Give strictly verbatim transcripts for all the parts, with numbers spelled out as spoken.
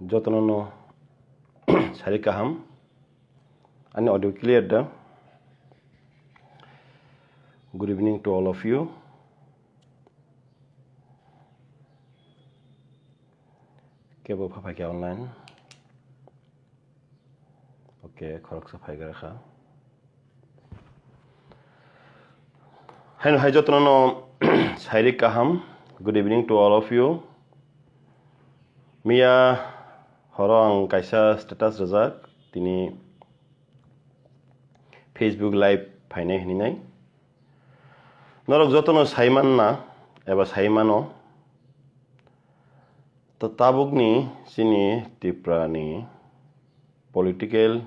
Jotono no sari kaham. Ani audio clear da? Good evening to all of you. Kebo phaphai khe online. Okay, khoroksa phaigra kha. Haino hai jotono no sairik kaham. Good evening to all of you. Miya horo ang kaisa status rwjak, tini Facebook live phainai hinwi nai. Norok jotono saimanna eba saimano. To tabukni chini Tripurani political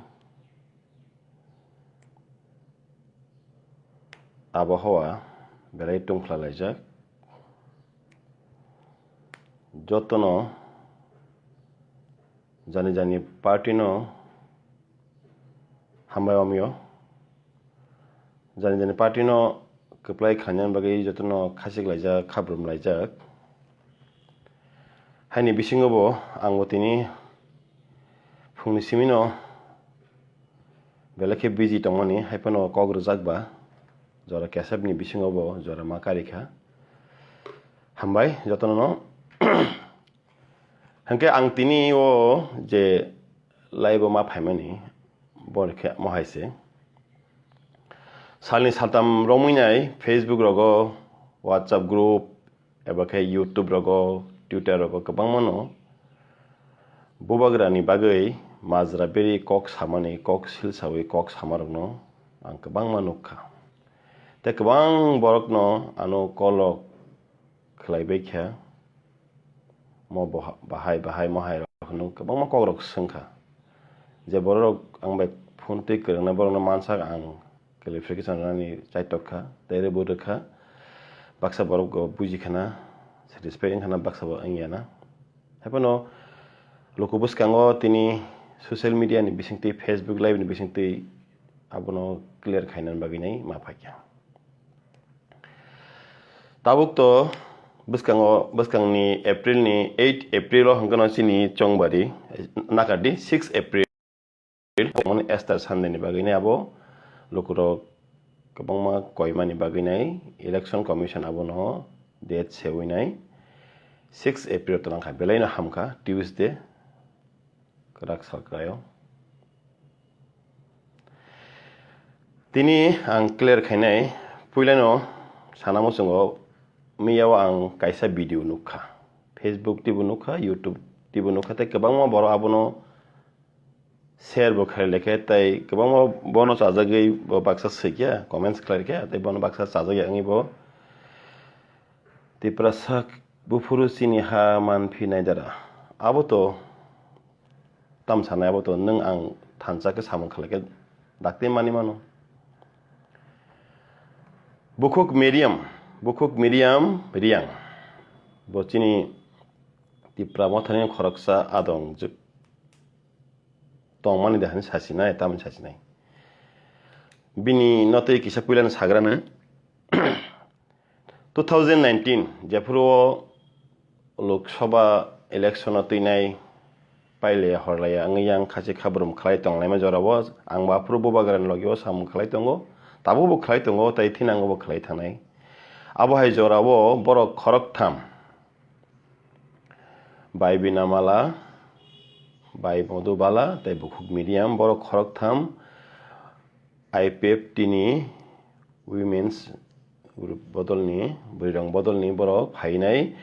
abohawa belai tungphla laijak. Jotono jani jani party no hambai omio. Jani jani party no kwplai khlainani bagwi jotono khachik laijak, khabrum laijak. Haini bisingo bo ang bo tini phungni simi no belai khe busy tongmani, hai phano kok rwjak ba jora kesep ni bisingo bo jora ma kari kha. Hambai jotono no. Hwnkhe ang tini o je live o ma phaimani, bo khe mo hai se. Salni saltam romwi nai Facebook rogo, WhatsApp group, eba khe YouTube rogo, Twitter rogo kwbangma no bubagrani bagwi majra beri kok samani, kok silsawi kok samarokno ang kwbangma nukha. Tei kwbang borokno ano kolok khlaibai kha. Mo boha-, bahai, bahai, mohai rok hwnwi kwbangma kok rok swng kha. Je borok rok ang bai phone twi kwrwngna borok no mansak ang clarification rwnani chaitok kha, tei rwbw rwkha. Baksa borok go buji khana, satisfy wng khana, baksa bo wng ya na. Hai phano luku bwskango tini social media ni bisingtwi, Facebook live ni bisingtwi abono clear khainani bagwi nai ma phaikha. Tabuk to bwskango, bwskangni April ni eight April o hwnkhe no chini chongbari, nakardi six April, Esther Sunday ni bagwi nai abo lukurok kwbangma koimani bagwi nai Election Commission abono date sewi nai six April to nangkha, belai no hamkha Tuesday. Kwrak sal kwraio. Tini ang clear khainai, puilano sana muchungo miyao ang kaisa video nukha. Facebook tibo nukha, YouTube tibo nukha, tei kwbangma borok abono share bo khlai lekhe, tei kwbangma bono chajagwi bo baksa swikya, comments khlai khe, tei bono baksa chajagya wngwi bo Tiprasa buphuru chini ha manphi nai dara. Abo to tam sanai, abo to nwng ang thansa khe samung khlai khe dakti mani mano. Bukhuk Miriam, Bukhuk Miriam Riang. Bo chini Tipra mothani khoroksa adong juk tongmani de hani sasinai, tamni sasinai. Bini notwi kisa puilani sagrano. Two thousand nineteen jephuru o Lok Sabha election o twinai pailaya horlaya wngwi yang khasi khabrum khlai tonglaima jorao ang bo aphuru Bubagrani logi o samung khlai tongo, tabukbo khlai tongo tei thinango bo khlai thangnai. Abo hai jorao borok khoroktham, Bai Binamala, Bai Modubala tei Bukhuk Miriam, borok khoroktham I P F T ni women's group bodolni, bwrwirok bodolni borok phainai.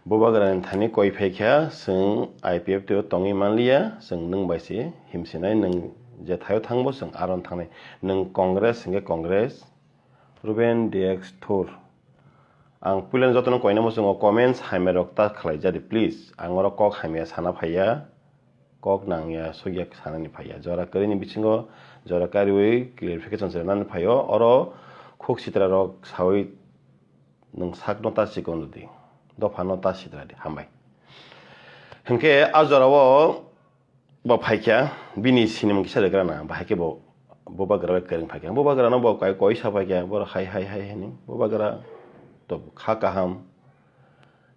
Bubagrani thani koi phaikha, chwng I P F T o tongwi manliya, chwng nwng bai se himsinai, nwng je thaio thangbo chwng aron thangnai. Nwng Congress hwnkhe Congress, Ruben D X Thur. Ang puilano jotono koina muchungo comments hamya rok ta khlai jadi please. Ang oro kok hamya sana phaiya, kok nangya sugya sanani phaiya. Jora kwrwini bisingo jora kariwi clarification se rwnani phaio. Oro khuk sitra rok sawi nwng sakno ta chikon rwdi. Dophano ta sitra di. Hambai. Hwnkhe a jorao bo phaikha, bini sinimung kisa rwgrana, bahai khe bo Bubagra bai kwrwng phaikha. Bubagrano bo kai koisa phaikha, borok hai, hai, hai, hini. Bubagra to kha kaham.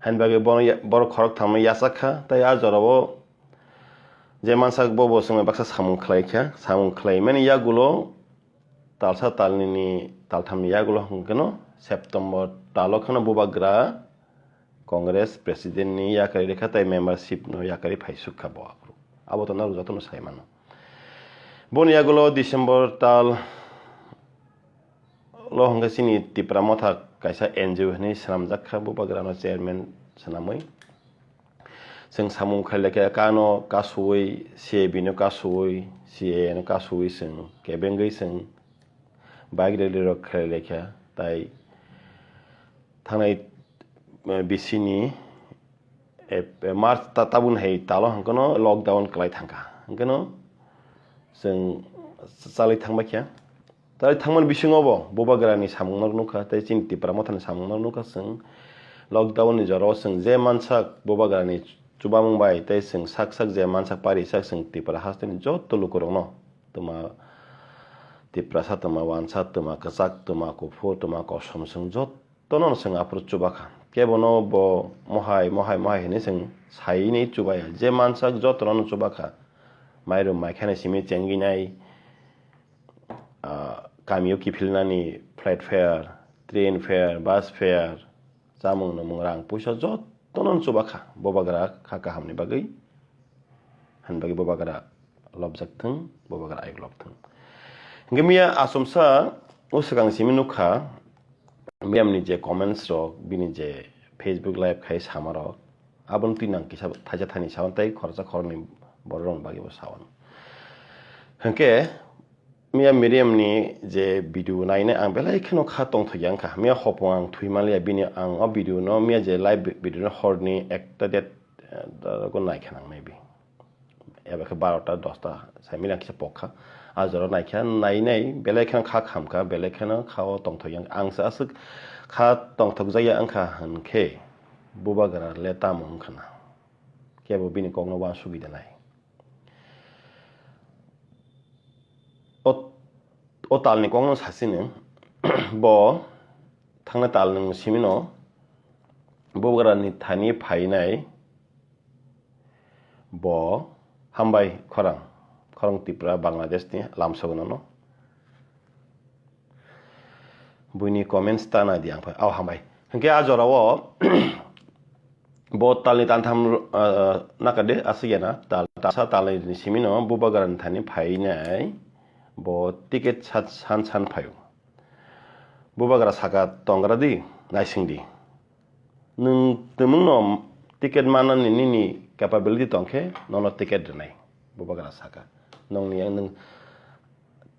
Haini bagwi bono ya-, borok khorok thamno yachak kha, tei a jorao Je mansak bo bo chwngno baksa samung khlai kha, samung khlaimani yagulo talsa talnini talthamni yagulo hwnkhe no September talo kheno bubagra Congress president ni yakarwi rwkha tei membership no yakarwi phaisuk kha bo aphuru. Abo to norok jotono sai mano. Boni yagulo December tal lo hwnkhe chini Tipra Motha kaisa N G O hinwi swnamjak kha, bubagrano chairman swnamwi. Chwng samung khailai khe kano kasuwi, C A B no kasuwi, C A A no kasuwi chwng kebengwi chwng bike rally rok khailai kha. Tai thangnai, eh, bisini, eh, March ta-, tabun hai talo hwnkhe no lockdown kwlai thangkha. Hwnkhe no chwng chalai thangbai kha. Tai thangmani bisingo bo bubagrani samung no nukha, tei chini Tipra Mothani samung no nukha chwng. Lockdown ni jorao chwng je mansak bubagrani chubamung bai, tei chwng sak sak je mansak pari sak chwng Tipra hasteni joto lukurokno, twma Tiprasa, twma wansa, twma kwchak, twma kuphur, twma kosom, chwng jotono chwng aphuru chubakha. Kebono bo mohai, mohai, mohai hinwi chwng sainwi chubaya. Je mansak jotono chubakha. Mairum maikhani simi chengginai, ah, kamio kiphilnani flight fare, train fare, bus fare, chamung nwmung rang puisa jotono chubakha, bubagra kha kahamni bagwi, hani bagwi bubagra lobjak thung, bubagra ayuk lobthung. Hwnkhe miya achomsa o swkang simi nukha, miyamni je comments rok, bini je Facebook live khai samarok, aboni twi nang kisa thaisa thani sawan tei khoroksa khoroknwi borok rokni bagwi bo sawan. Hwnkhe, Miya Miriam ni je video nainai ang belai kheno kha tongthokya wngkha. Miya hopong ang thwi manliya bini, ang o video no miya je live vi-, video no horni ekta det, eh, ko naikha nang maybe. Eba khe barota dosta sai mili ang kisa pokha. A jora naikha, nainai belai kheno kha khamkha, belai kheno kha o tongthokya wngkha. Ang se aswk kha tongthokjakya wngkha hwnkhe bubagra le tamo wngkha na. Kebo bini kokno uansugwi da nai. O, o talni kokno sasini, bo thangna talni simino bubagrani thani phainai bo hambai khorang, khorang Tripura Bangladesh ni lamsogo nono. Buini comments ta nai di ang phai. Au hambai. Hwnkhe a jorao bo talni tantham, ah, nakade aswk yana. Tal, tasa talni simino bubagrani thani phainai bo ticket sat san san phaio. Bubagra saka tongra di, naising di. Nwng twmwngno ticket manani nini capability tongkhe nono ticket rwnai, bubagra saka. Nongni ang nwng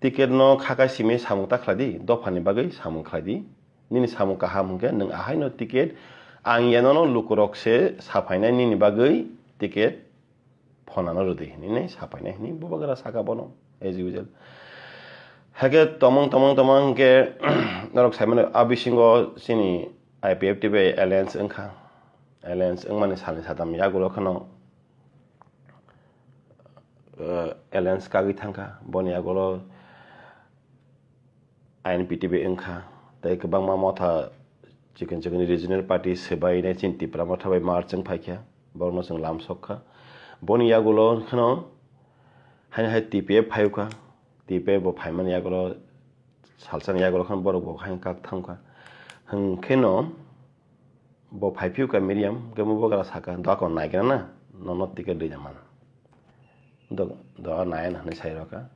ticket no khaka simi samung ta khlai di, dophani bagwi samung khlai di. Nini samung kaham hwnkhe nwng ahaino ticket, ang yanono lukurok se saphainai nini bagwi ticket phonano rwdi hinwi sapainai hinwi bubagra saka bono as usual. Hakhe tomong tomong tomong hwnkhe norok saimano a bisingo chini I P F T bai alliance wngkha. Alliance wngmani salni satam yagulo kheno, eh, alliance kagwi thangkha. Boni yagulo I N P T bai wngkha, tei kwbangma motha chikon chikon regional party swbainai chini Tipra motha bai merge wng phaikha, borokno chwng lamsok kha. Boni yagulo kheno haino hai T P F phaiwkha, T P F bo phaimani yagulo salsani yagulo kheno borok bo haino kak thangkha. Hwnkheno bo phai phiyok kha Miriam, hwnkhe bubagra saka, "Doakon naigra na, nono ticket rwina man." Do, do nai na hinwi sai rokha.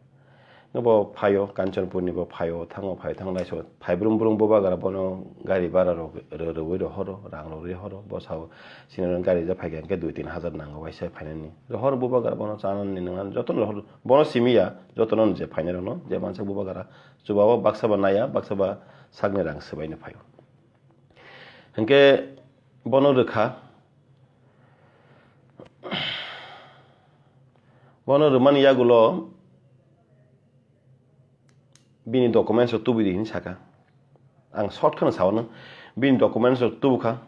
Bo phaio, Kanchanpur ni bo phaio, thango phai thang naiso, phai brum brum bubagra bono gari bara rok rw-, rwui rohoro, rang rok rihoro, bo sao, sini gari ja phaikha hwnkhe dui tin hajar nango waisa phainani. Rohor bubagra bono chanani nwngnani jotono rohor, bono simi ya, jotono je phainai rokno, je mansa bubagra, chubao baksa ba naiya, baksa ba sakni rang swbaino phaio. Hwnkhe bono rwkha. Bono rwmani yagulo bini documents rok tubui di hinwi saka. Ang short kheno sao no. Bini documents rok tubukha.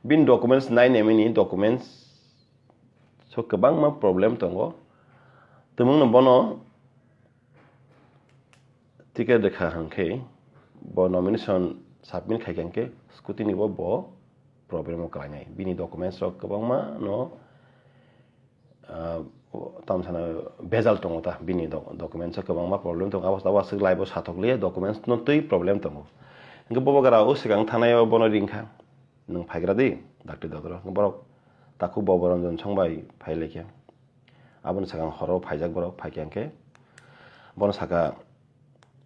Bini documents nai naimani documents so kwbangma problem tongo. Twmwngno bono ticket rwkha hwnkhe bo nomination submit khaikha hwnkhe scrutiny bo bo problem o kwlainai. Bini documents rok kwbangma no, ah, Tamo sana bejal tongo ta, bini doc-, documents o kwbangma problem tongo, abo, abo aswk live o sathok liya, documents no twi problem tongo. Hwnkhe bubagra o swkang thanai o bono ringkha, "Nwng phaigra di, Doctor Dodro." Borok takhuk Boboranjan song bai phai laikha. Aboni swkang horo phaijak borok, phaikha hwnkhe bono saka,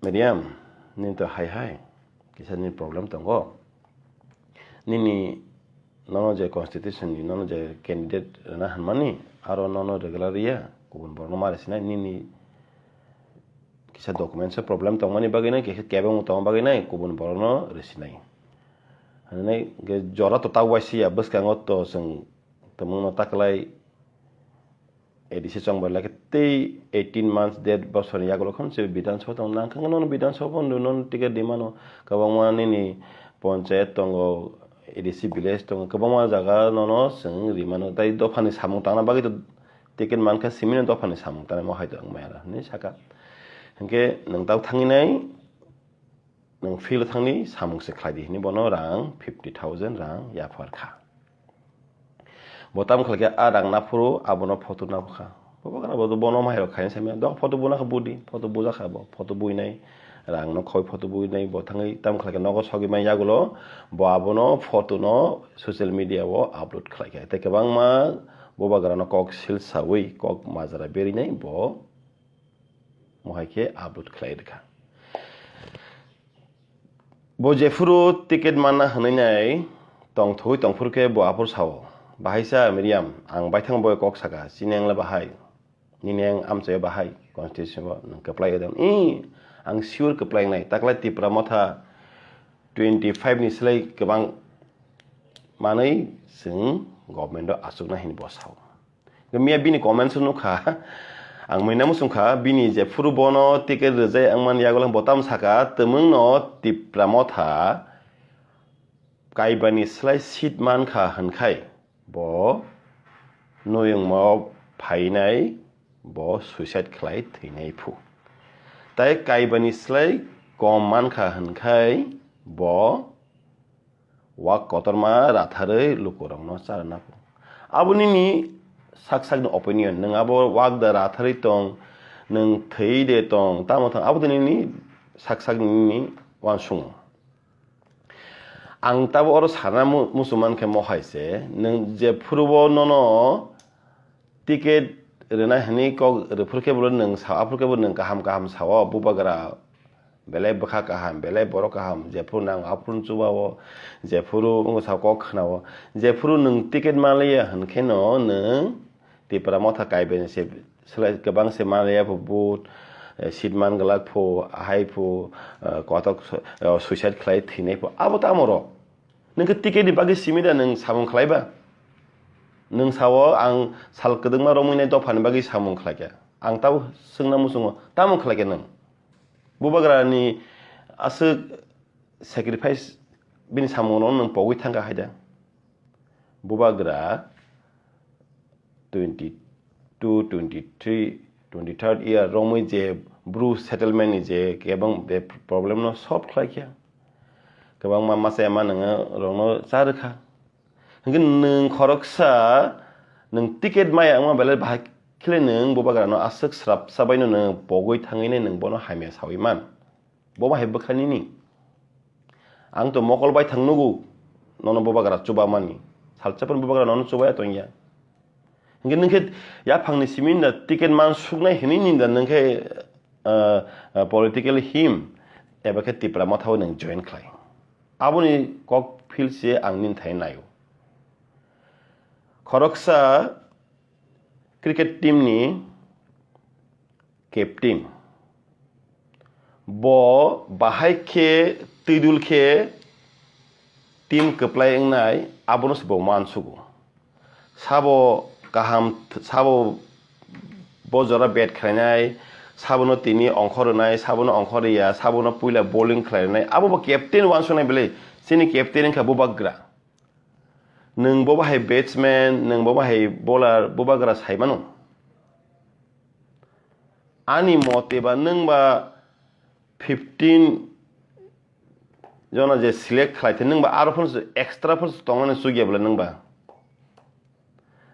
"Miriam, nini to hai hai kisa nini problem tongo. Nini nono je constitution ni nono je candidate rwna hwnmani, aro nono regular riya, kubun borokno ma rwsinai, nini kisa documents o problem tongmani bagwi nai, kisa kebengmung tongma bagwi nai, kubun borokno rwsinai." Hwnwi hwnkhe jora to ta uaisiya, bwskango to chwng tongmungno ta kwlai A D C chongbai lai khe tei eighteen months, der bosorni yagulo khon se Bidhan Sabha tong nang khe nono Bidhan Sabha pon nono ticket rimano, kwbangma nini ponchayat tongo, A D C village tongo, kwbangma jaga nono chwng rimano, tai dophani samung tangna bagwi to ticket mankha, simino dophani samung tanai mo hai to wng maya hinwi saka. Hinkhe nwng tao thangwi nai, nwng field thangni samung se khlai di hinwi bono rang fifty thousand rang yaphar kha. Bo tamo khlai khe a rang naphuru abono photo naphukha. Bo bagra bo bono mairok khaina samya. Dok photo buna kha budi, photo buja kha bo, photo buinai rang no khoi photo buinai bo thangwi tamo khlai khe nogo sogwi man yagulo bo abono photo no social media o upload khlai kha. Tei kwbangma bo bagra no kok sil sawi kok majra berinai bo mohai khe upload khlai rwkha. Bo jephuru ticket manna hwnwi nai tongthogwi tongphuru khe bo aphuru sao, "Bahai sa Miriam, ang baithang bai kok saka, chini ang le bahai, nini ang amchaio bahai, constitution bo nwng kwplai odem?" "Ih, ang sure kwplai wngnai, taklai Tipra Motha twenty five ni slai kwbang manwi chwng government o achukna," hinwi bo sao. Miya bini comments o nukha, ang muina muchungkha, bini jephuru bono ticket rwjai wngmani yagulang bo tamo saka, "Twmwngno Tipra Motha kaibani slai seat mankha hwnkhai bo nuyungmao phainai, bo suicide khlai thwinai phu. Tai kaibani slai kom mankha hwnkhai bo wak kotorma ratharwi lukurokno charwna phu." Abo nini sak sakni opinion, nwng abo wak da ratharwi tong, nwng thwi de tong, tamo thang, abo de nini sak sakni nini uansugo. Ang tabo oro sana mu-, muchung mankhe mohai se, nwng jephurubo nono ticket rwna hwnwi kok rwphuru khe bo nwng sa, aphuru khe bo nwng kaham kaham sao, bubagra belai bwkha kaham, belai borok kaham, jephuru nang aphuru chuba-o, jephuru wngsa kok khna-o, jephuru nwng ticket manliya hwnkheno nwng Tipra Motha kaibaini se swlai kwbang se manliya pho vote, eh, seat man glak pho, ahai pho, eh, kotok, eh, suicide khlai thwinai pho, abo tamo rok. Nwng khe ticket ni bagwi simi da nwng samung khlai ba? Nwng sao ang sal kwdwkma romwi nai dopha ni bagwi samung khlai kha. Ang tabo swngna muchungo, tamo khlai kha nwng? Bubagra ni aswk sacrifice bini samung no nwng pogwi thang kha hai da? Bubagra twenty two, twenty three, twenty third year romwi je Bru settlement ni je kebang be problem no solve khlai kha. Kwbangma masa ma nwngo rokno cha rwkha. Hwnkhe nwng khoroksa nwng ticket maya wngma belai bahai khe nwng bubagra no aswk srapsa bai no nwng pogwi thangwi nai nwng bono hamya sawi man. Bo bahai bwkha nini. Ang to mokol bai thang nugo, nono bubagra chuba mani. Salsa phano bubagra nono chubaya tongya. Hwnkhe nwng khe yaphangni simi da ticket man suknai hwnwi ni da nwng khe, ah, ah, political him eba khe Tipra Motha o nwng join khlai. Aboni kok phil se ang nini thai naio. Khoroksa cricket team ni captain. Bo bahai khe twidul khe team kwplai wngnai, abono se bo mansugo. Sabo kaham, sabo bo jora bat khlainai, sabono tini ongkhor rwnai, sabono ongkhor rwya, sabono puila bowling khlainai, abo bo captain uansuknai belai, chini captain wngkha bubagra. Nwng bo bahai batsman, nwng bo bahai bowler, bubagra sai mano. Ani mote ba nwng ba fifteen jona je select khlai the, nwng ba aro phano extra phano tongnani chukya bwle nwng ba.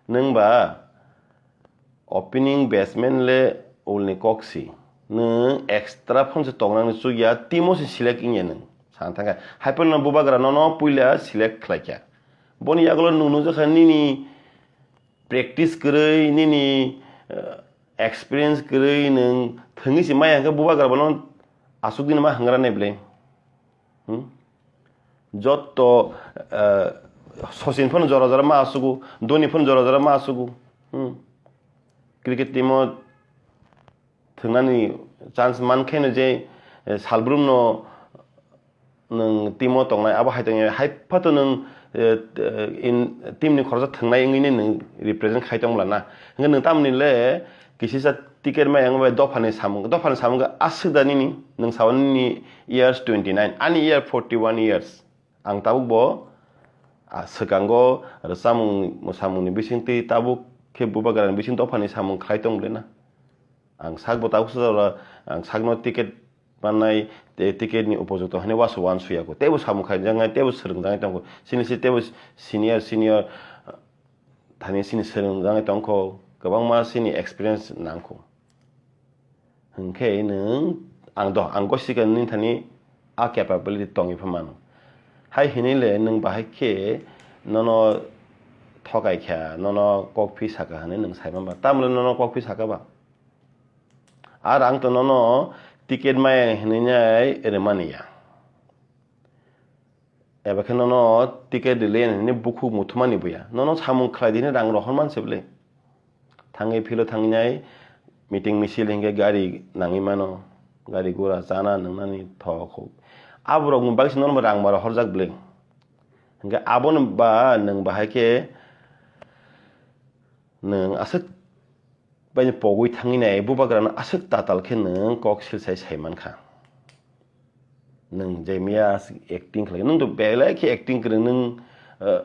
Nwng ba Opening batsman le ulni kok si. Nwng extra phone se tongnani chukya, team o se select wngya nwng. Sana thangkha. Hai phano bubagra nono puila select khlaikha. Boni yagulo nwng nukjakha nini practice kwrwi, nini, eh, experience kwrwi nwng thwngwi se maya hwnkhe bubagra bono aswk dini ma hwngra nai bwle. Hmm? Jotto, eh, Sachin phano jora jora ma asugo, Dhoni phano jora jora ma asugo. Hmm. Cricket team o thwngnani chance man khe no je, eh, salbrum no nwng team o tongnai, abo hai tongya, hai phato nwng, eh, in team ni khoroksa thwngnai wngwi nwng represent khai tong bwla na. Hwnkhe nwng tamni le kisisa ticket ma yang bai dophani samung, dophani samung aswk da nini, nwng sao nini years twenty nine, ani year forty one years. Ang tabuk bo, ah, swkango rwchapmung mwsamungni bisingtwi tabuk khe bubagrani bising dophani samung khlai tong bwle na. Ang sak bo tabuk swjak oro, ang sakno ticket mannai, tei ticket ni upojukto hwnwi uansuk uansuk ya kho. Teibo samung khlai jaknai, teibo swrwng jaknai tong kho. Sini si teibo senior, senior, thani sini swrwng jaknai tong kho. Kwbangma sini experience nang kho. Hwnkhe nwng ang do, ang gosika nini thani a capability tongwi pha mano. Hai hwnwi le nwng bahai khe nono thokai kha, nono kok phi saka hwnwi nwng sai man ba. Tamle nono kok phi saka ba? Ar ang to nono ticket maya hwnwi nai rwmani ya. Eba khe nono ticket rwle hwnwi bukhuk muthumani buya. Nono samung khlai di hwnwi rang rohor man se bwle. Thangwi philo thangnai meeting misil hinkhe gari nangwi mano. Gari gura chana nwngnani thok huk. Aborok ni bagwi se nono rang ma rohorjak bwle. Hinkhe abono ba nwng bahai khe nwng aswk bai pogwi thangwi nai, bubagrano aswk tatal khe nwng kok silsai sai mankha. Nwng je miya acting khlai, nwng to belai khe acting kwrwng, nwng, eh,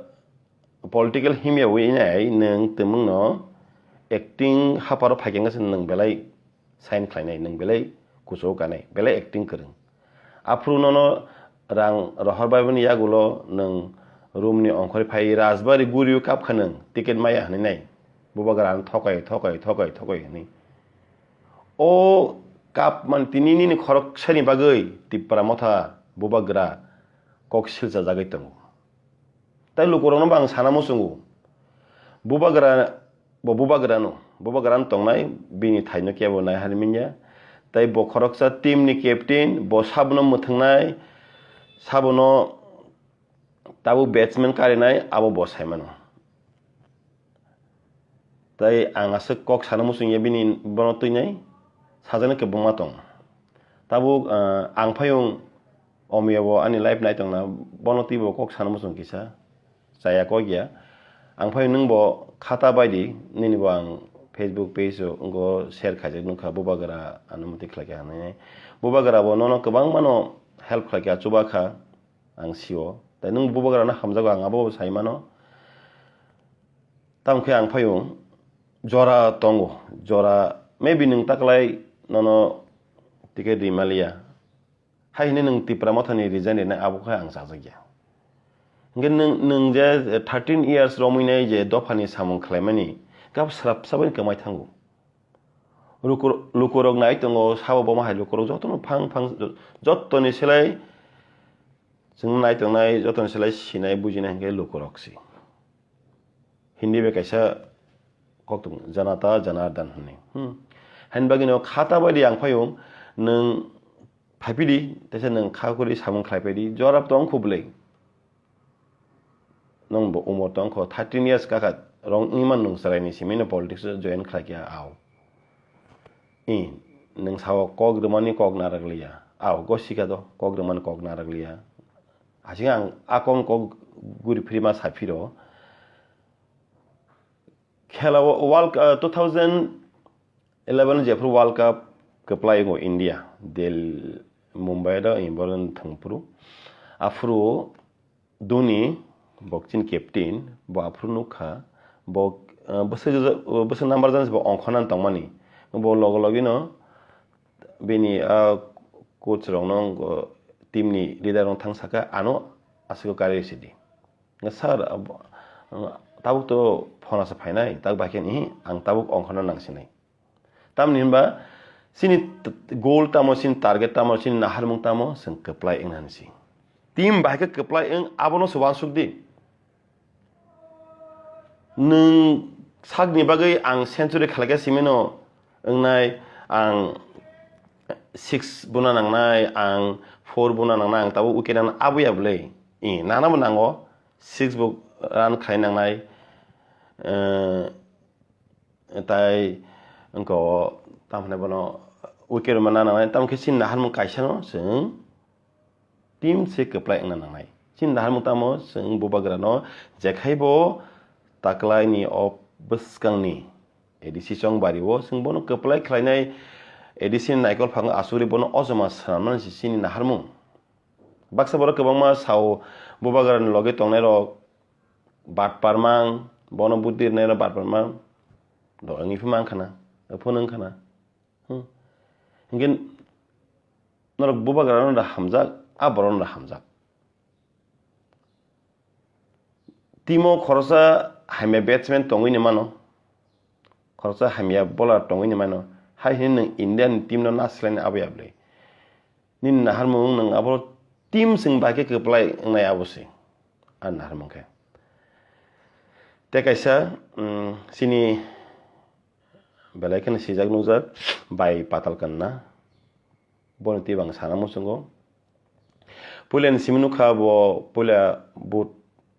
political himya wi nai, nwng twmwngno acting haparo phaikhe nwng belai sign khlainai, nwng belai kuchuk kanai, belai acting kwrwng. Aphuru nono rang rohor bai bini yagulo nwng room ni ongkhorwi phai Rajbari gurio kap kha nwng ticket maya hwnwi nai. Bubagra ano thokai, thokai, thokai, thokai hwnwi. O kap man tini nini khorok sani bagwi Tipra Motha bubagra kok silsa jagwi tongo. Tai lukurokno bo ang sana muchungo. Bubagra, bo bubagrano, bubagrano tongnai, bini thaino kebo nai hani minya. Tai bo khoroksa team ni captain, bo sabono mwthwngnai, sabono tabuk batsman karinai, abo bo sai mano. Tai ang aswk kok sana muchungya bini bono twinai, sajani kwbangma tong. Tabuk, ah, ang phayung Omiya bo ani live nai tongna, bono twibo kok sana muchung kisa, chaya kok ya. Ang phai nwng bo khata bai di, nini bo ang Facebook page o wngko share khaijak nukha, bubagra ano muti khlai kha hinwi. Bubagra bo nono kwbangma no help khlai kha, chuba kha, ang sio. Tai nwng bubagra no hamjago, ang abo sai mano. Tamo khe ang phai o jora tongo, jora maybe nwng taklai nono ticket ri maliya. Hai hwnwi nwng Tipra Mothani resign rinai abo khe ang chajakya. Hwnkhe nwng, nwng je thirteen years romwi nai je dophani samung khlaimani, khe abo swrapsa bai kwmai thango. Luku-, lukurok nai tongo, sabo bomo hai lukurok jotono phang phang, jotoni selai chwng nai tongnai, jotoni selai sinai bujinai hwnkhe lukurok se. Hindi bai kaisa kok tongo, Janata Janardan hwnwi. Hmm. Haini bagwino khata bai di ang phaio, nwng phaiphidi, teisa nwng kha kwrwi samung khlaiphidi, jorab tong kho bwlwi. Nwng bo umor tong kho, thirteen years kakha, rong wngwi man nwng chwraini simi no politics o join khlaikha, ao. I, nwng sao kok rwmani kok narwk liya. Ao, gosika do, kok rwmani kok narwk liya. Asing ang a kok kok guri phirima sa phiro. Khela wo-, World, uh, two thousand eleven jephru World Cup kwplai wngo India, Del-, Mumbai do, i, borok thwngphuru. Aphuru Dhoni, bo chini captain, bo aphuru nukha, bo, uh, bwswk, bwswk number jani bo ongkhornani tongmani. Bo logo logino bini, uh, coach rokno, uh, team ni leader rok thang saka, ano aswk kari sidi. Sir, abo, uh, Tabuk to phone asa phainai, tak bai khe ni ang tabuk ongkhorna nangsinai. Tamni hinba chini t-, goal tamo, chini target tamo, chini naharmung tamo, chwng kwplai wngna hinsi. Team bai khe kwplai wng, abono se uansuk di. Nwng sakni bagwi ang century khalai khe simino wngnai, ang six buna nangnai, ang four buna nangnai, ang tabuk wicket ano abwi abwlai. I, nanabo nango, six bo run khlai nangnai. Eh, tai wngkha o, tamo hinai bono wicket rwma nangnai, tamo khe chini naharmung kaisano chwng team se kwplai wngna nangnai. Chini naharmung tamo chwng bubagrano jekhaibo taklaini o bwskangni A D C chongbari o chwng bono kwplai khlainai A D C ni naikol phango asugri bono ojoma swnamnani se chini naharmung. Baksa borok kwbangma sao bubagrani loge tongnairok batpar mang, bono buddhi rwnairok batpar mang. Do wngwi phi mang khana, phone wng khana. Hmm. Hinkhe norok bubagrano da hamjak, a borokno da hamjak. Timo khoroksa hamya batsman tongwi ni mano, khoroksa hamya bowler tongwi ni mano, hai hwnwi nwng Indian team no nasilai ni abwi abwlai. Nini naharmung nwng abo team chwng bai khe kwplai wngnai abo se. A naharmung khe. Tei kaisa, mm, chini belai kheno sijak nukjak bai Patal Kanna. Boni twi bang sana muchungo. Puila ni simi nukha bo puila but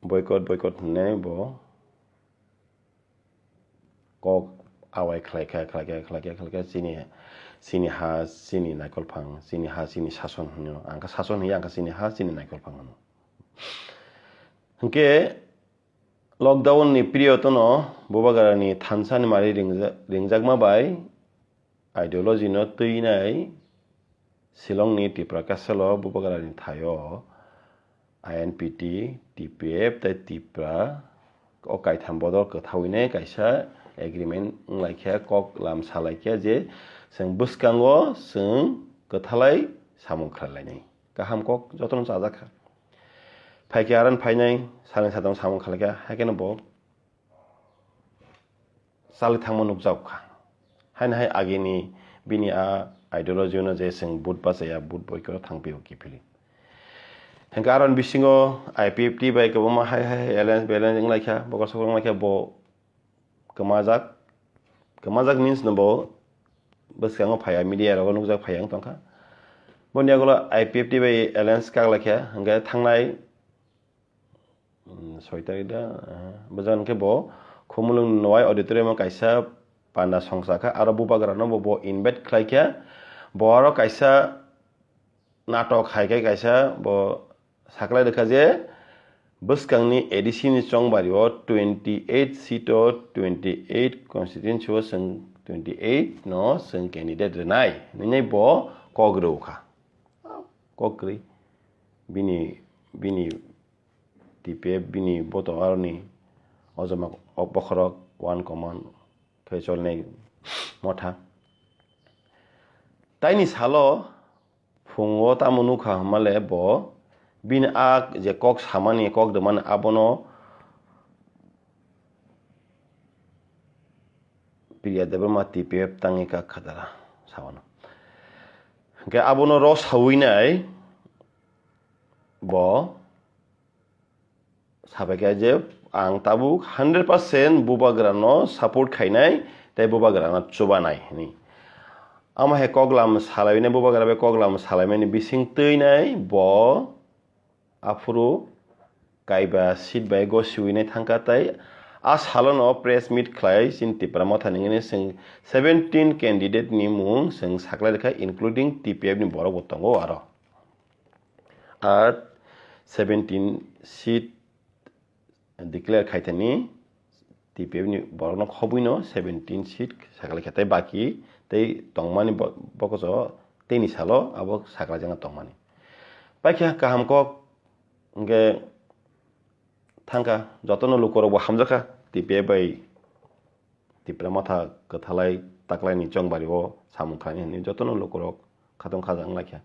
boycott, boycott hwnwi bo kok awai khlai kha, khlai kha, khlai kha, khlai kha, chini, chini ha, chini naikol phang, chini ha, chini sason hwnwi. Ang kha sason hwnwi, ang kha chini ha, chini naikol phang hwnwi. Hinkhe lockdown ni period no bubagrani thansa ni mari ringja-, ringjakma bai ideology no twinai Shillong ni Tipra Castle o bubagrani thaio I N P T, T P F tei Tipra o kaitham bodol kwthawinai kaisa agreement wnglaikha, kok lam salaikha je chwng bwskango chwng kwthalai samung khlailainai. Kaham kok jotono chajakha. Phaikhe aran phainai, salni sadam samung khlaikha, haikhe no bo chali thangma nukjago kha. Haino hai agini bini a ideology no je chwng vote bachaya, vote boycott o thangpio kiphilwi. Hinkhe aron bisingo I P F T bai kwbangma hai hai alliance balliance wnglaikha, bokol sokol wnglaikha, bo kwmajak. Kwmajak means no bo bwskango phaiya, media rogo nukjak phaiya wng tongkha. Boni yagulo I P F T bai alliance kaklaikha, hinkhe thangnai Hmm, soi tarik da, eh, bwskango khe bo Khumulwng Nowai Auditorium o kaisa panda songcha kha, aro bubagrano bo, bo invite khlai kha, bo aro kaisa natok hai khe kaisa bo saklai rwkha je bwskangni A D C ni chongbari o twenty eight seat o twenty eight constituency o chwng twenty eight no chwng candidate rwnai hwnwi bo kok rw kha. Kok kwrwi bini, bini T P F bini boto aroni ojoma bokhorok one command khe cholnai motha. Taini salo phungo tamo nukha hwnmale bo bini a je kok samani, kok rwmani abono Priya Debbarma T P F tangwi kak khatara sawano. Hwnkhe abono rw sawi nai bo sabaikha je ang tabuk hundred percent bubagrano support khainai tei bubagrano chubanai hwnwi. Amo hai koklam salainai, bubagra bai koklam salaimani bising twinai bo aphuru kaiba seat bai gosiwinai thangkha tei a salono press meet khlai chini Tipra Motha ni hwnwi chwng seventeen candidate ni mung chwng saklai rwkha, including T P F ni borok bo tongo aro. Ar seventeen seat declare khaithani T P F ni borokno khobwino seventeen seat saklai kha tei baki tei tongmani bo-, bokoso teini salo abo saklaijakna tongmani. Paikha kaham kok hwnkhe thangkha, jotono lukurokbo hamjakha T P F bai Tipra Motha kwthalai taklaini chongbari o samung khlaini hwnwi jotono lukurok khatong khaja wnglaikha.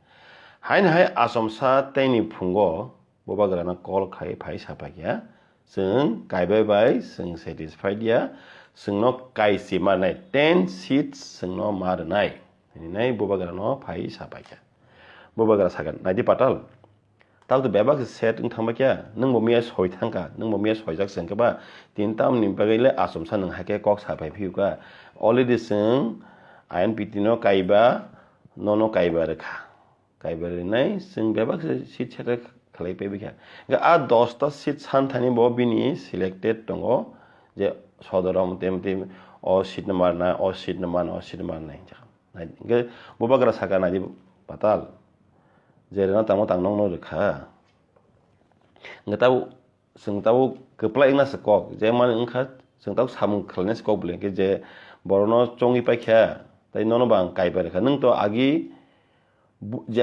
Haino hai achomsa teini phungo bubagrano call khai phai sapaikha, Chwng kaibai bai chwng satisfied ya, chwngno kaisi marnai, ten seats chwngno ma rwnai hinwi bubagrano phai sapaikha. Bubagra sakha, "Naidi Patal, tamo to bebak se set wng thangbaikha, nwngbo miya soi thangkha, nwngbo miya soijak se wngkha ba, tin tamni bagwi le achomsa nwng haikhe kok sapai phiyukha, already chwng I N P T no kaiba, nono kaiba rwkha." Kaiba rinai chwng bebak se seat seta khlai paibaikha. Hwnkhe a dosta seat santhani bo bini selected tongo je sodoro mte mte o seat no marna, o seat no marna, o seat no marna hinwi sakha. Hwnkhe bubagra sakha, "Naidi Patal, je rwna tangma tang nokno rwkha." Hwnkhe tabuk chwng tabuk kwplai wngna se kok, je mani wngkha chwng tabuk samung khlaina se kok bwlwi, hwnkhe je borokno chongwi paikha, tei nono bo ang kaiba rwkha. Nwng to agi bu-, je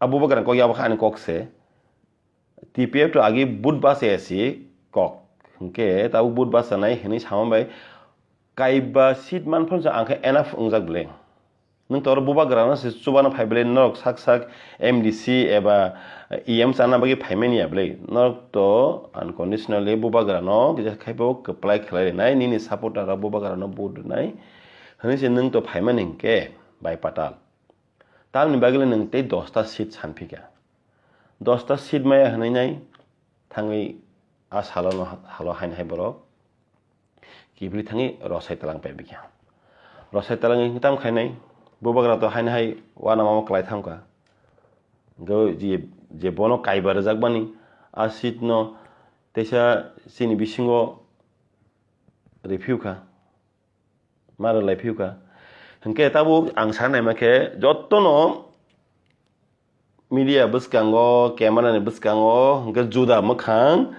a bubagrani kok, yabo kha ani kok se. T P F to agi vote bachaya si kok. Hwnkhe tabuk vote bachanai hinwi sama bai kaiba seat manphano se ang khe enough wngjak bwlwi. Nwng to oro bubagrano se chubana phai bwlwi norok sak sak M D C eba E M chana bagwi phaimani ya bwlwi. Norok to unconditionally bubagrano kisa khaibo kwplai khlai rinai, nini supporter rok bubagrano vote rwnai hinwi se nwng to phaimani hwnkhe bai Patal. Tamni bagwi le nwng tei dosta seat sanphika. Dosta seat maya hwnwi nai thangwi a salo no, halo haino hai borok kibri thangwi rosai talang paibikha. Rosai talang wngwi tam khainai, bubagra to haino hai uanama o kwlai thangkha. Hwnkhe je, je bono kaiba rwjakmani a seat no teisa chini bisingo riphiukha. Ma rwlai phiyukha. Hwnkhe tabuk ang sana naima khe jotono media bwskango, camera ni bwskango hwnkhe juda mwkhang,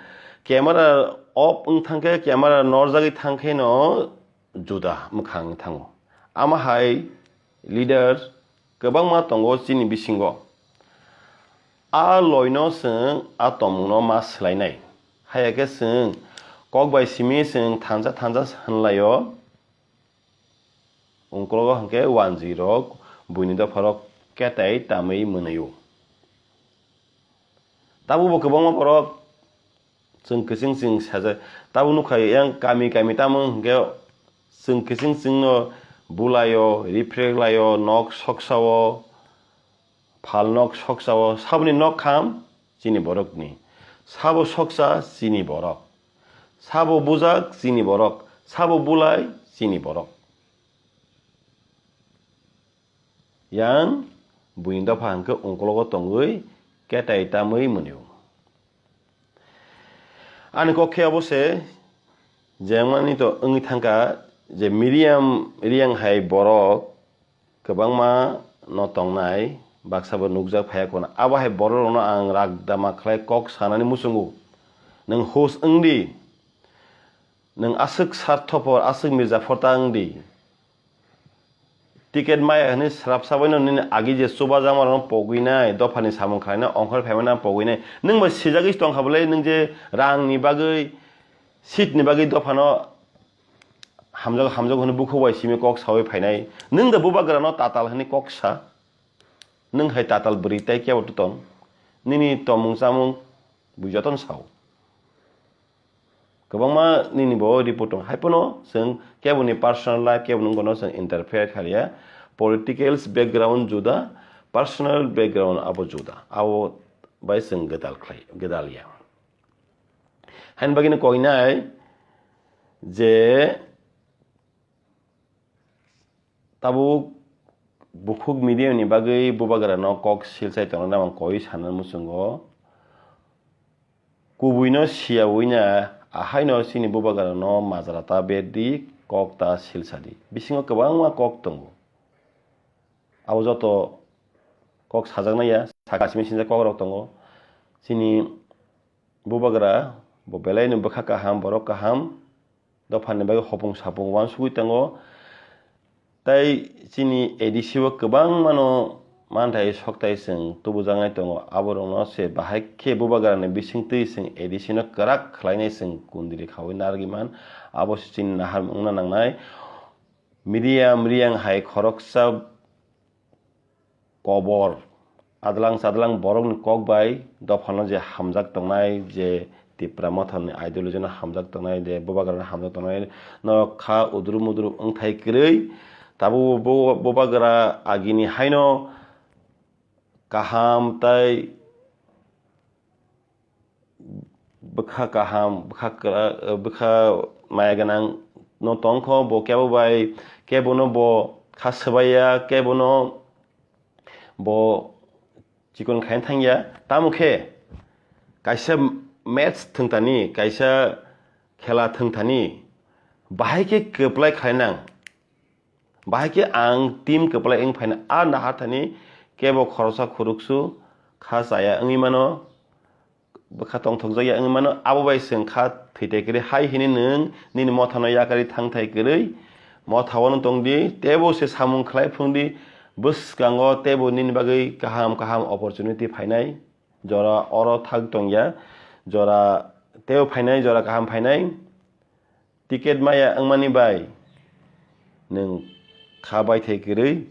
camera off wng thangkhe, camera norjagwi thangkheno juda mwkhang wng thango. Ama hai leader kwbangma tongo chini bisingo. A loino chwng a tongmungno ma swlainai. Haiya khe chwng kok bai simi chwng thansa thansa hwnlaio. Ungkologo hwnkhe wanjwi rok buini dopha rok ketai tamwi mwnwio. Tabukbo kwbangma borok chwng kiching chwng sajak. Tabuk nukha yang kami kami tamo hwnkhe chwng kiching chwngno bulaio, riphrek laio, nok soksao, phalnok soksao, saboni nok kham chini borokni, sabo soksa chini borok, sabo bujak chini borok, sabo bulai chini borok. Yang buini dopha hwnkhe ungkologo tongwi ketai tamwi mwnwio. Ani kok khe obo se, jemani to wngwi thangkha je Miriam Riyang hai borok kwbangma no tongnai, baksa bo nukjak phaiya khuna. Abo hai borok rokno ang rak dama khlai kok sanani muchungo. Nwng hus wngdi, nwng aswk sarthopor, aswk mirzaphor ta wngdi. Ticket maya hwnwi srapsa baino nini agi je chubajakmarokno pogwinai, dophani samung khlainai, ongkhorwi phaimani pogwinai. Nwng bai sijagwi tongkha bwlai, nwng je rangni bagwi, seatni bagwi dophano hamjago, hamjago hwnwi bukhuk bai simi kok saui phainai. Nwng da bubagrano tatal hwnwi kok sa. Nwng hai tatal bwrwi tei kebo tong. Nini tomung chamung bui jotono sao. Kwbangma nini bo report tong. Hai phano chwng keboni personal life, keboni wngkano chwng interfere khalia. Politicals background juda, personal background abo juda. Abo bai chwng gwdal khlai, gwdal ya. Haini bagwino koinai je tabuk bukhuk media ni bagwi bubagrano kok silsai tongnai ang koi sana muchungo. Kubuino siyaui na ahaino chini bubagrano majra ta berdi, kok ta silsadi. Bisingo kwbangma kok tongo. Abo joto kok sajaknai ya, saka simi sinjak kokrok tongo. Chini bubagra bo belaino bwkha kaham, borok kaham, dophani bagwi hopung sapung uansugwi tongo. Tai chini A D C o kwbangmano manthai soktai chwng tubujaknai tongo. Aborokno se bahai khe bubagrani bisingtwi chwng A D C no kwrak khlainai chwng kundri khaui narwgwi man. Abo se chini nahar wngna nangnai. Media mriyang hai khoroksa kobor, adlang chadlang borokni kok bai dophano je hamjak tongnai, je Tipra Mothani ideology no hamjak tongnai, je Bubagra no hamjak tongnai, norok kha udru mudru wngthai kwrwi. Tabuk bo Bubagra agini haino kaham tai bwkha kaham, bwkha kwra-, bwkha maya gwnang no tongkho, bo kebo bai kebo no bo kha swbaiya, kebo no bo chikon khaina thangya. Tamo khe kaisa match thwngthani, kaisa khela thwngthani bahai khe kwplai khlainang. Bahai khe ang team kwplai wng phaina a naharthani kebo khoroksa khuruksu kha chaya wngwi mano, bwkha tongthokjakya wngwi mano, abo bai chwng kha thwitai kwrwi hai hwnwi nwng nini mothano yakarwi thangthai kwrwi mothao no tongdi, teibo se samung khlai phwrwngdi, bwskango teibo nini bagwi kaham kaham opportunity phainai, jora oro thak tongya, jora teibo phainai, jora kaham phainai. Ticket maya wngmani bai nwng kha baithai kwrwi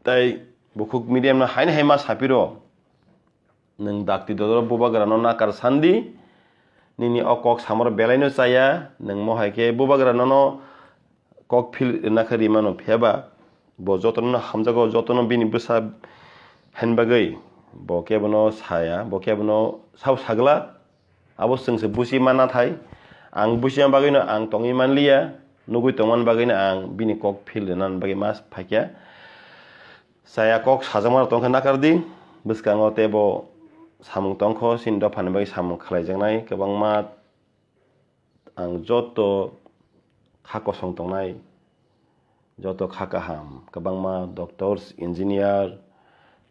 tai bukhuk medium no haino hai ma sapiro. Nwng dakti dodoro Bubagra no nakar sandi, nini o kok samoro belai no chaya, nwng mohai khe Bubagra nono kok phil rwna khe rimano, phiyaba bo jotono hamjago, jotono bini bwsa hen bagwi bo kebono saya, bo kebono sao sagla. Abo chwngse buchi ma nathai. Ang buchima bagwino ang tongwi manliya, nugwi tongmani bagwino ang bini kok phil rwna bagwi ma phaikya. Chaya kok sajakma tongkha nakardi, bwskango teibo samung tongkho, chini dophani bagwi samung khlaijaknai kwbangma. Ang joto kha kosong tongnai, joto kha kaham, kwbangma doctors, engineer,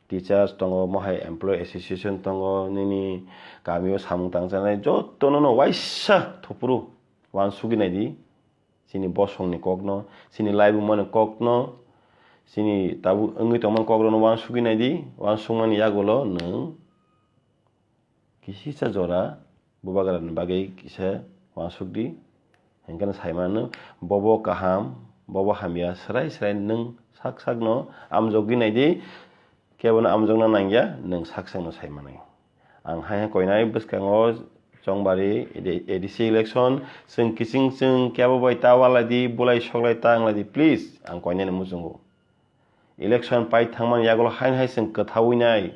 teachers tongo, mohai employee association tongo, nini kamio samung tangjaknai jotono no waisa thupuru uansugwi naidi. Chini bosongni kokno, chini laibumani kokno, chini tabuk wngwi tongmani kokrokno uansugwi naidi, uansukmani yagulo nwng kisisa jora Bubagrani bagwi kisa uansukdi, hinkhe no saimano, bobo kaham, bobo hamya, swrai swrai nwng sak sakno amjokgwi naidi, kebono amjokna nangya, nwng sak sakno saimanai. Ang hai hai koinai bwskango chongbari A D C election, chwng kiching chwng kebo bai ta walaidi, bulai soklai ta wnglaidi, please, ang koinani muchungo. Election pai thangmani yagulo haino hai chwng kwthawi nai,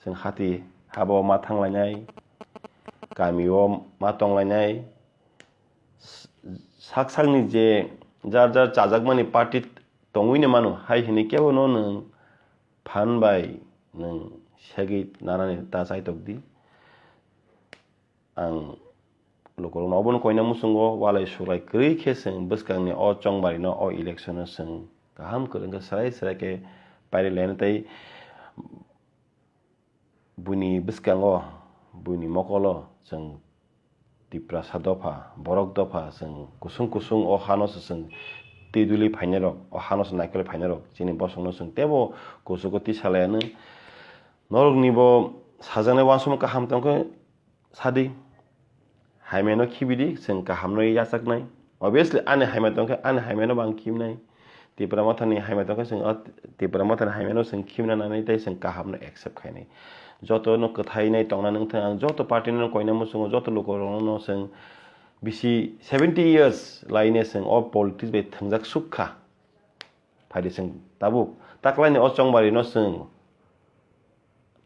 chwng hati habo ma thanglainai, kamio ma tonglainai, s-, sak sakni je jar jar chajakmani party tongwino mano, hai hwnwi kebono nwng phan bai nwng segwi nanani ta chaitokdi. Ang lukurokno obono koina muchungo walai suklai kwrwi khe chwng bwskangni o chongbarino o election-o chwng kaham kwrwng khe swrai swrai khe pairi laina tei buini bwskango, buini mokolo chwng Tiprasa dopha, borok dopha chwng kusung kusung o hano se chwng twi duli phainairok, o hano se naikolwi phainairok chini bosongno chwng teibo kuchugo tisa laianw. Norokni bo sajaknai uansukma kaham tongkhe sadi. Hamyano khibidi, chwng kahamno yachaknai. Obviously, ani hamya tongkhe, ani hamyano bo ang khibnai. Tipra Mothani hamya tongkhe, chwng o Tipra Mothani hamyano chwng khibna nanai tei chwng kahamno accept khainai. Jotono kwthainai tongna nangthang, ang joto party no koina muchungo, joto lukurokno chwng bisi seventy years laine chwng o politics bai thwngjak sukha. Phaidi chwng tabuk taklaini o chongbarino chwng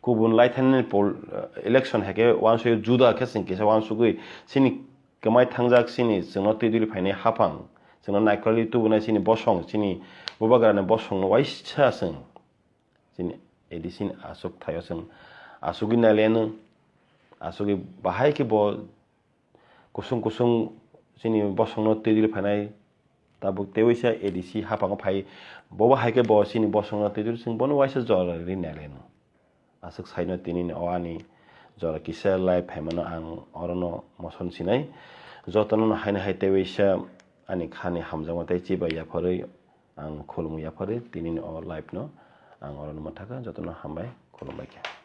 kubun laithanini pol-, election hai khe uansugwi juda khe chwng kisa uansugwi chini kwmai thangjak chini chwngno twi duli phainai haphang, chwngno naikolwi tubunai chini bosong, chini bubagrani bosongno waisa chwng chini A D C ni aswk thaio chwng asugwi nailaino, asugwi bahai khe bo kusung kusung chini bosongno twi duli phainai, tabuk tei waisa A D C haphango phai, bobo hai khe bo chini bosongno twi duli chwng bono waisa jora ri nailaino. Aswk saino tini o ani jora kisa live phaimano ang orono moson sinai. Jotono no haino hai tei waisa ani khani hamjakma tei chibai yapharwi ang khulumwi yapharwi tini o live no ang orono mwthakha. Jotono hambai, khulumbai khe.